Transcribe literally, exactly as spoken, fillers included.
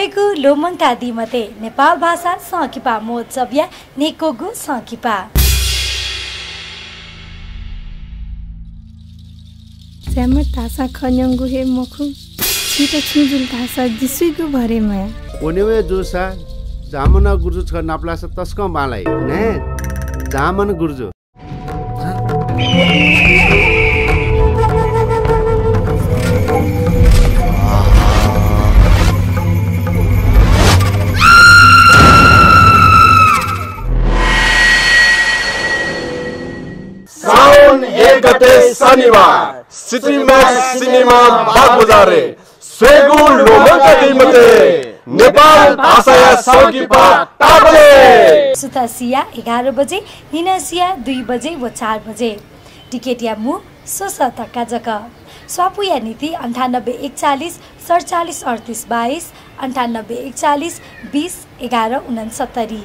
स्वयेगु ल्वःमंकादी मते, नेपाल भाषा संकिपा महोत्सवया न्हय्‌क्वःगु संकिपा। ज्यामन धाःसां खँ न्यंगु हे मखु, छित छुं जुल धाःसा जि सुइगु भरे मया। व न्यंगु जूसा जामन गुरुजु छकः नापलाःसा तसकं बांलाइ। न्हय्, जामन गुरुजु। साउन एक गते शनिबार सिटी म्याक्स सिनेमा बागबजारय् स्वयेगु ल्वःमंकादी मते, नेपाल भाषाया संकिपा तापालय्। सुथसिया एघार बजे, न्हिनसिया दुई बजे व चार बजे। टिकटया मू स्वसः धक्का जक। स्वापूया निंतिं अन्ठानब्बे एकचालिस सतचालिस अड्तिस बाइस, अन्ठानब्बे एकचालिस बिस एघार उनन्सत्तरी।